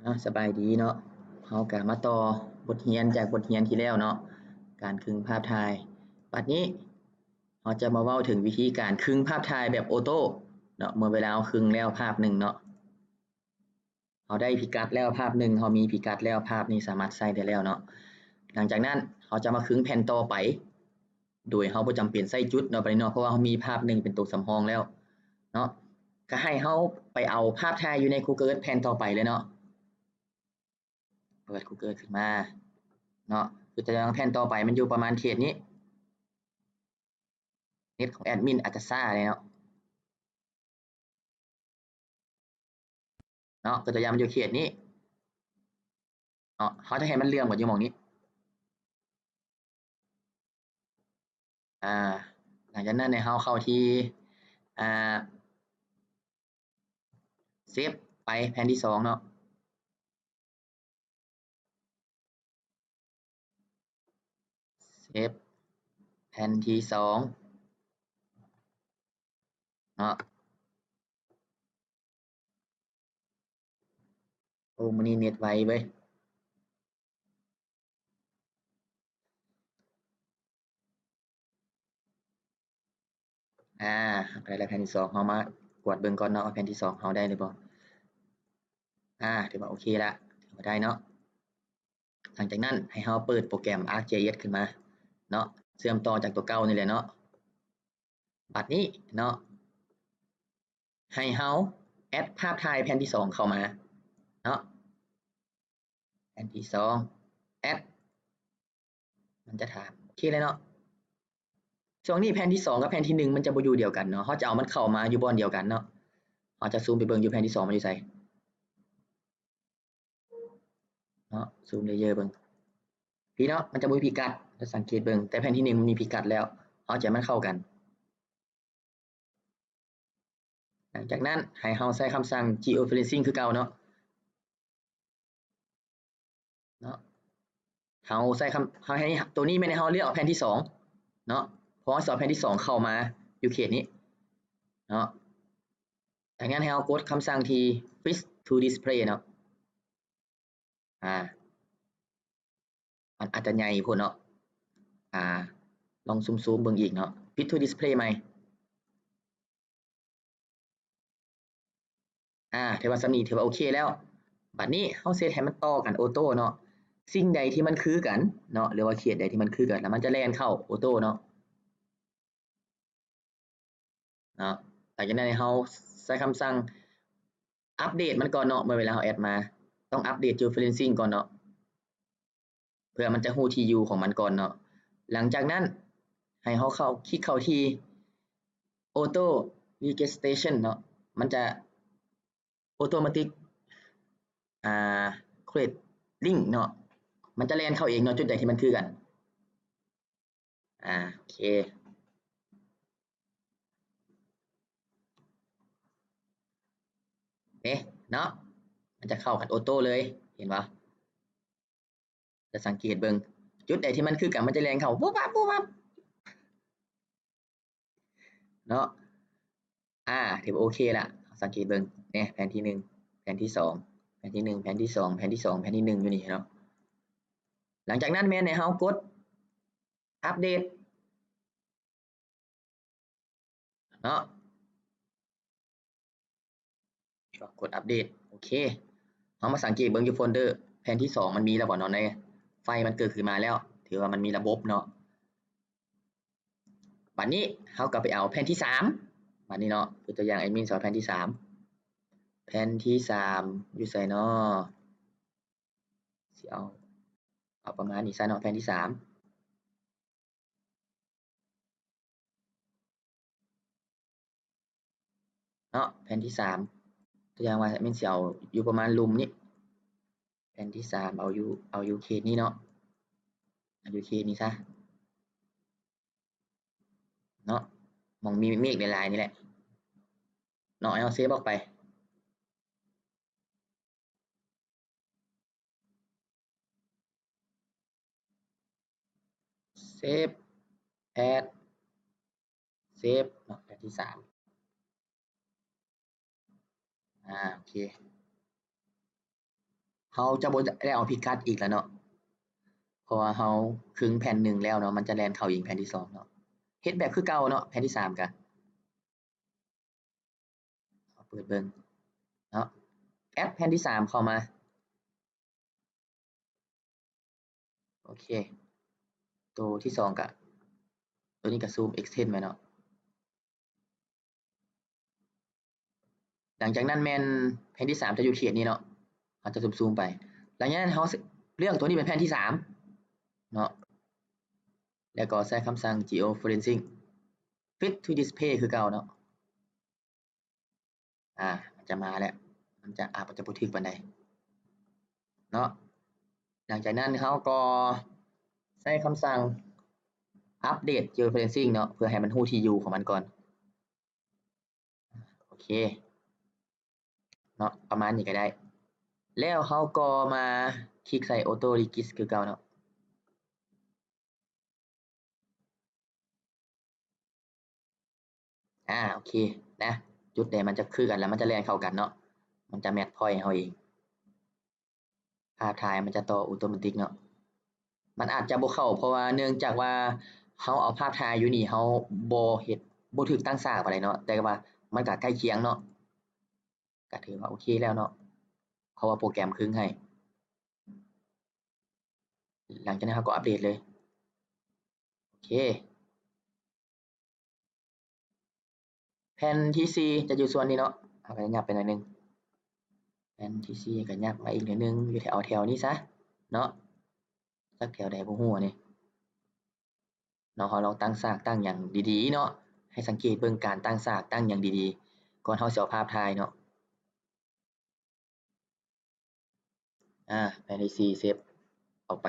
ເນາະ ສະບາຍດີເນາະ ເຮົາກະມາຕໍ່ບົດຮຽນຈາກບົດຮຽນທີ່ແລ້ວເນາະ ການຄຶງພາບຖ່າຍ. ບັດນີ້ເຮົາຈະມາເວົ້າເຖິງວິທີການຄຶງພາບຖ່າຍແບບໂອໂຕ້ເນາະ ເມື່ອເວລາເຮົາຄຶງແລ້ວພາບໜຶ່ງເນາະ ເຮົາໄດ້ພິກັດແລ້ວພາບໜຶ່ງ ເຮົາມີພິກັດແລ້ວ ພາບນີ້ສາມາດໃຊ້ໄດ້ແລ້ວເນາະ. ຫຼັງຈາກນັ້ນເຮົາຈະມາຄຶງແຜ່ນຕໍ່ໄປ ໂດຍເຮົາບໍ່ຈຳເປັນໃຊ້ຈຸດເນາະ ບັດນີ້ເນາະ ເພາະວ່າເຮົາມີພາບໜຶ່ງເປັນໂຕສຳຮອງແລ້ວເນາະ. ກະໃຫ້ເຮົາໄປເອົາພາບຖ່າຍຢູ່ໃນ Google Earth ແຜ່ນຕໍ່ໄປເລີຍເນາະ. ເປີດ Google Earth ຂຶ້ນມາເນາະ ຄືຕົວຢ່າງແຜ່ນຕໍ່ໄປມັນຢູ່ປະມານເຂດນີ້ ເນັດຂອງແອດມິນອາດຈະຊ້າແດ່ເນາະ ເນາະ ຄືຕົວຢ່າງມັນຢູ່ເຂດນີ້ເນາະ ເຮົາຈະໃຫ້ມັນເລື່ອມກັນຢູ່ໝ່ອງນີ້. ອາ ຫຼັງຈາກນັ້ນໃຫ້ເຮົາເຂົ້າທີ່ ອາ ເຊບໄປແຜ່ນທີສອງເນາະ ເຊບແຜ່ນທີສອງເນາະ. ໂອ້ ມື້ນີ້ເນັດໄວເວີຍ. ອາ ໄດ້ແລ້ວແຜ່ນທີສອງ ເຮົາມາກວດເບິ່ງກ່ອນເນາະວ່າແຜ່ນທີສອງເຮົາໄດ້ຫຼືບໍ່. ອາ ຖືວ່າໂອເຄລະ ຖືວ່າໄດ້ເນາະ. ຫຼັງຈາກນັ້ນໃຫ້ເຮົາເປີດໂປຣແກຣມ ArcGIS ຂຶ້ນມາເນາະ ເຊື່ອມຕໍ່ຈາກຕົວເກົ່ານີ້ແຫຼະເນາະ. ບັດນີ້ເນາະ ໃຫ້ເຮົາແອັດພາບຖ່າຍແຜ່ນທີສອງເຂົ້າມາເນາະ ແຜ່ນທີສອງ ແອັດ ມັນຈະຖາມ ໂອເຄແລ້ວເນາະ. ຊ່ວງນີ້ແຜ່ນທີສອງກັບແຜ່ນທີໜຶ່ງມັນຈະບໍ່ຢູ່ດຽວກັນເນາະ ເຮົາຈະເອົາມັນເຂົ້າມາຢູ່ບ່ອນດຽວກັນເນາະ. ເຮົາຈະຊູມໄປເບິ່ງຢູ່ແຜ່ນທີສອງມັນຢູ່ໃສ. ເນາະ ຊູມເລເຢີເບິ່ງ ພີ້ເນາະ ມັນຈະບໍ່ມີພິກັດ ຈະສັງເກດເບິ່ງ ແຕ່ແຜ່ນທີໜຶ່ງມັນມີພິກັດແລ້ວ ເຮົາຈະໃຫ້ມັນເຂົ້າກັນ. ຫຼັງຈາກນັ້ນໃຫ້ເຮົາໃຊ້ຄຳສັ່ງ Georeferencing ຄືເກົ່າເນາະ ເນາະ ເຮົາໃຊ້ຄຳ ເຮົາໃຫ້ ໂຕນີ້ແມ່ນໃຫ້ເຮົາເລືອກເອົາແຜ່ນທີສອງເນາະ ເພາະເຮົາຊິເອົາແຜ່ນທີສອງເຂົ້າມາຢູ່ເຂດນີ້ເນາະ. ດັ່ງນັ້ນໃຫ້ເຮົາກົດຄຳສັ່ງທີ່ Fit to Display ເນາະ ອາ ມັນອາດຈະໃຫຍ່ໂພດເນາະ ອາ ລອງຊູມໆເບິ່ງອີກເນາະ Fit to Display ໃໝ່. ອາ ຖືວ່າສ່ຳນີ້ຖືວ່າໂອເຄແລ້ວ. ບັດນີ້ເຮົາເຊັດໃຫ້ມັນຕໍ່ກັນໂອໂຕ້ເນາະ ສິ່ງໃດທີ່ມັນຄືກັນເນາະ ຫຼືວ່າເຂດໃດທີ່ມັນຄືກັນ ແລ້ວມັນຈະແລ່ນເຂົ້າໂອໂຕ້ເນາະ. ເນາະ ຫຼັງຈາກນັ້ນໃຫ້ເຮົາໃຊ້ຄຳສັ່ງອັບເດດມັນກ່ອນເນາະ ເມື່ອເວລາເຮົາແອັດມາ ຕ້ອງອັບເດດ Georeferencing ກ່ອນເນາະ ເພື່ອມັນຈະຮູ້ທີ່ຢູ່ຂອງມັນກ່ອນເນາະ. ຫຼັງຈາກນັ້ນໃຫ້ເຮົາເຂົ້າ ຄລິກເຂົ້າທີ່ Auto Registration ເນາະ ມັນຈະ Automatic ອາ Create Link ເນາະ ມັນຈະແລ່ນເຂົ້າເອງເນາະ ຈຸດໃດທີ່ມັນຄືກັນ. ອາ ໂອເຄ ເດ້ເນາະ ມັນຈະເຂົ້າກັນໂອໂຕ້ເລີຍ ເຫັນບໍ່? ຈະສັງເກດເບິ່ງ ຈຸດໃດທີ່ມັນຄືກັນ ມັນຈະແລ່ນເຂົ້າ ວຶບວັບ ວຶບວັບ ເນາະ. ອາ ຖືວ່າໂອເຄລະ ສັງເກດເບິ່ງແນ່ ແຜ່ນທີໜຶ່ງ ແຜ່ນທີສອງ ແຜ່ນທີໜຶ່ງ ແຜ່ນທີສອງ ແຜ່ນທີສອງ ແຜ່ນທີໜຶ່ງ ຢູ່ນີ້ເນາະ. ຫຼັງຈາກນັ້ນແມ່ນໃຫ້ເຮົາກົດອັບເດດເນາະ ກົດອັບເດດ ໂອເຄ. ເຮົາມາສັງເກດເບິ່ງຢູ່ໂຟນເດີ ແຜ່ນທີສອງມັນມີແລ້ວບໍ່ເນາະ ໃນໄຟລ໌ມັນເກີດຂຶ້ນມາແລ້ວ ຖືວ່າມັນມີລະບົບເນາະ. ບັດນີ້ເຮົາກໍໄປເອົາແຜ່ນທີສາມ ບັດນີ້ເນາະ ຄືຕົວຢ່າງແອດມິນສອນແຜ່ນທີສາມ ແຜ່ນທີສາມຢູ່ໃສເນາະ? ຊິເອົາ ເອົາປະມານນີ້ຊະເນາະ ແຜ່ນທີສາມເນາະ ແຜ່ນທີສາມ ຕົວຢ່າງວ່າແອດມິນຊິເອົາຢູ່ປະມານລຸ່ມນີ້ ແຜ່ນທີສາມ ເອົາຢູ່ ເອົາຢູ່ເຂດນີ້ເນາະ ເອົາຢູ່ເຂດນີ້ຊະເນາະ ໝ່ອງມີເມກຫຼາຍໆນີ້ແຫຼະເນາະ ໃຫ້ເຮົາເຊບອອກໄປ. ເຊບ ແອັດ ເຊບເນາະ ແຜ່ນທີສາມ ອາ ໂອເຄ. ເຮົາຈະບໍ່ໄດ້ເອົາພິກັດອີກແລ້ວເນາະ ເພາະວ່າເຮົາຄຶງແຜ່ນໜຶ່ງແລ້ວເນາະ ມັນຈະແລ່ນເຂົ້າອີກແຜ່ນທີສອງເນາະ. ເຮັດແບບຄືເກົ່າເນາະ ແຜ່ນທີສາມກະ ເອົາເປີດເບິ່ງເນາະ ແອັດແຜ່ນທີສາມເຂົ້າມາ. ໂອເຄ ໂຕທີສອງກະ ໂຕນີ້ກະຊູມເອັກສເທັນໄວ້ເນາະ. ຫຼັງຈາກນັ້ນແມ່ນແຜ່ນທີສາມຈະຢູ່ເຂດນີ້ເນາະ ເຮົາຈະຊູມໆໄປ. ຫຼັງຈາກນັ້ນເຮົາເລືອກໂຕນີ້ເປັນແຜ່ນທີສາມເນາະ ແລ້ວກໍໃຊ້ຄຳສັ່ງ georeferencing fit to display ຄືເກົ່າເນາະ. ອາ ມັນຈະມາແລ້ວ ມັນຈະ ອາດຈະບໍ່ຖືກປານໃດເນາະ. ຫຼັງຈາກນັ້ນເຮົາກໍໃຊ້ຄຳສັ່ງ update georeferencing ເນາະ ເພື່ອໃຫ້ມັນຮູ້ທີ່ຢູ່ຂອງມັນກ່ອນ. ໂອເຄເນາະ ປະມານນີ້ກໍໄດ້. ແລ້ວເຮົາກໍມາຄລິກໃສ່ auto regist ຄືເກົ່າເນາະ. ອາ ໂອເຄນະ ຈຸດໃດມັນຈະຄືກັນ ແລ້ວມັນຈະແລ່ນເຂົ້າກັນເນາະ ມັນຈະແມັດພອຍໃຫ້ເຮົາເອງ. ພາບຖ່າຍມັນຈະຕໍ່ automatic ເນາະ ມັນອາດຈະບໍ່ເຂົ້າ ເພາະວ່າເນື່ອງຈາກວ່າເຮົາເອົາພາບຖ່າຍຢູ່ນີ້ ເຮົາບໍ່ເຮັດ ບໍ່ຖືກຕັ້ງສາກປານໃດເນາະ ແຕ່ວ່າມັນກະໃກ້ຄຽງເນາະ ກະຖືວ່າໂອເຄແລ້ວເນາະ ເພາະວ່າໂປຣແກຣມຄຶງໃຫ້. ຫຼັງຈາກນັ້ນເຮົາກໍອັບເດດເລີຍ. ໂອເຄ ແຜ່ນທີສີ່ຈະຢູ່ສ່ວນນີ້ເນາະ ເຮົາກໍຍັບໄປໜ້ອຍໜຶ່ງ. ແຜ່ນທີສີ່ກໍຍັບມາອີກໜ້ອຍໜຶ່ງ ຢູ່ແຖວ ແຖວນີ້ຊະເນາະ ຈັກແຖວໃດບໍ່ຮູ້ອັນນີ້ເນາະ. ເຮົາລອງຕັ້ງສາກຕັ້ງຫຍັງດີໆເນາະ ໃຫ້ສັງເກດເບິ່ງການຕັ້ງສາກຕັ້ງຫຍັງດີໆ ກ່ອນເຮົາຊິເອົາພາບຖ່າຍເນາະ. ອາ ແຜ່ນທີສີ່ເຊບອອກໄປ.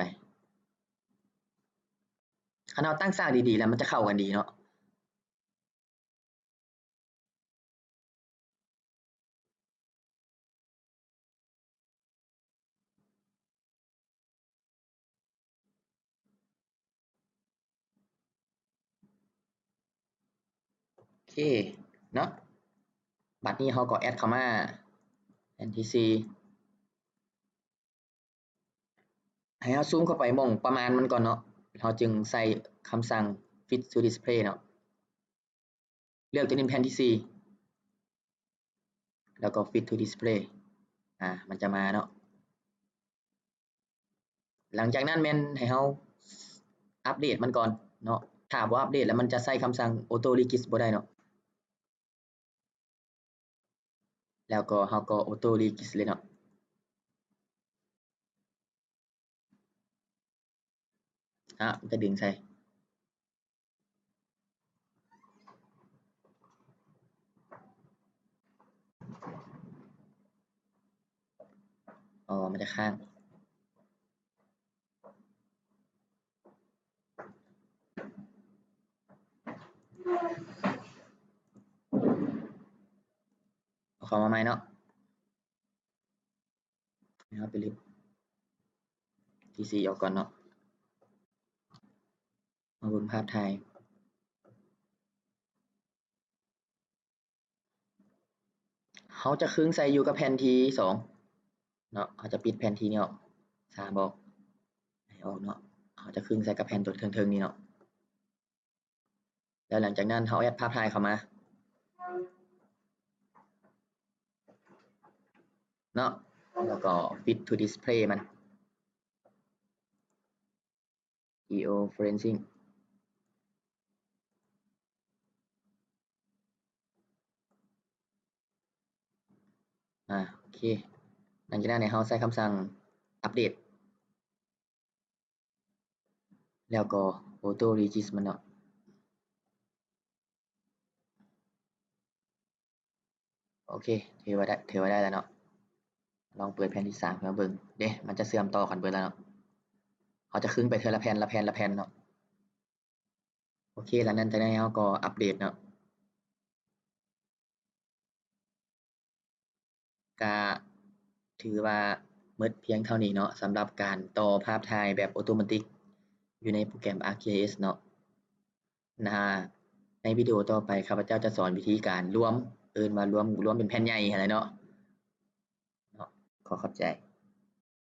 ຄັນເຮົາຕັ້ງສາກດີໆແລ້ວ ມັນຈະເຂົ້າກັນດີເນາະ. ໂອເຄເນາະ ບັດນີ້ເຮົາກໍແອັດເຂົ້າມາ ແຜ່ນທີສີ່ ໃຫ້ເຮົາຊູມເຂົ້າໄປໝ່ອງປະມານມັນກ່ອນເນາະ ເຮົາຈຶ່ງໃສ່ຄຳສັ່ງ fit to display ເນາະ. ເລືອກຕົວນີ້ແຜ່ນທີສີ່ ແລ້ວກໍ fit to display ອາ ມັນຈະມາເນາະ. ຫຼັງຈາກນັ້ນແມ່ນໃຫ້ເຮົາອັບເດດມັນກ່ອນເນາະ ຖ້າບໍ່ອັບເດດແລ້ວມັນຈະໃຊ້ຄຳສັ່ງ auto regist ບໍ່ໄດ້ເນາະ. ແລ້ວກໍເຮົາກໍ auto regist ເລີຍເນາະ. ອະ ມັນຈະດຶງໃສ່ ອໍ ມັນຈະຄ້າງ. ເອົາເຂົ້າມາໃໝ່ເນາະ ໃຫ້ເຮົາໄປລິບທີສີ່ອອກກ່ອນເນາະ ມາເບິ່ງພາບຖ່າຍ. ເຮົາຈະຄຶງໃສ່ຢູ່ກັບແຜ່ນທີສອງເນາະ ເຮົາຈະປິດແຜ່ນທີນີ້ອອກ ສາມອອກ ໃຫ້ອອກເນາະ ເຮົາຈະຄຶງໃສ່ກັບແຜ່ນຕົວເທິງໆນີ້ເນາະ ແລ້ວຫຼັງຈາກນັ້ນເຮົາແອັດພາບຖ່າຍເຂົ້າມາເນາະ ແລ້ວກໍ fit to display ມັນ georeferencing ອາ ໂອເຄ ຫຼັງຈາກນັ້ນໃຫ້ເຮົາໃສ່ຄຳສັ່ງອັບເດດ ແລ້ວກໍ auto regist ມັນເນາະ. ໂອເຄ ຖືວ່າໄດ້ ຖືວ່າໄດ້ແລ້ວເນາະ ລອງເປີດແຜ່ນທີສາມຂຶ້ນມາເບິ່ງເດ້ ມັນຈະເຊື່ອມຕໍ່ກັນເບິດແລ້ວເນາະ ເຮົາຈະຄຶງໄປເທື່ອລະແຜ່ນ ລະແຜ່ນ ລະແຜ່ນເນາະ. ໂອເຄ ຫຼັງຈາກນັ້ນເຮົາກໍອັບເດດເນາະ ກະຖືວ່າໝົດພຽງເທົ່ານີ້ເນາະ ສຳລັບການຕໍ່ພາບຖ່າຍແບບໂອໂຕມາຕິກຢູ່ໃນໂປຣແກຣມ ArcGIS ເນາະ. ນະ ໃນວິດີໂອຕໍ່ໄປ ຂ້າພະເຈົ້າຈະສອນວິທີການລວມ ເອີ້ນວ່າລວມ ລວມເປັນແຜ່ນໃຫຍ່ຫັ້ນແຫຼະເນາະ. ເນາະ ຂໍຂອບໃຈ.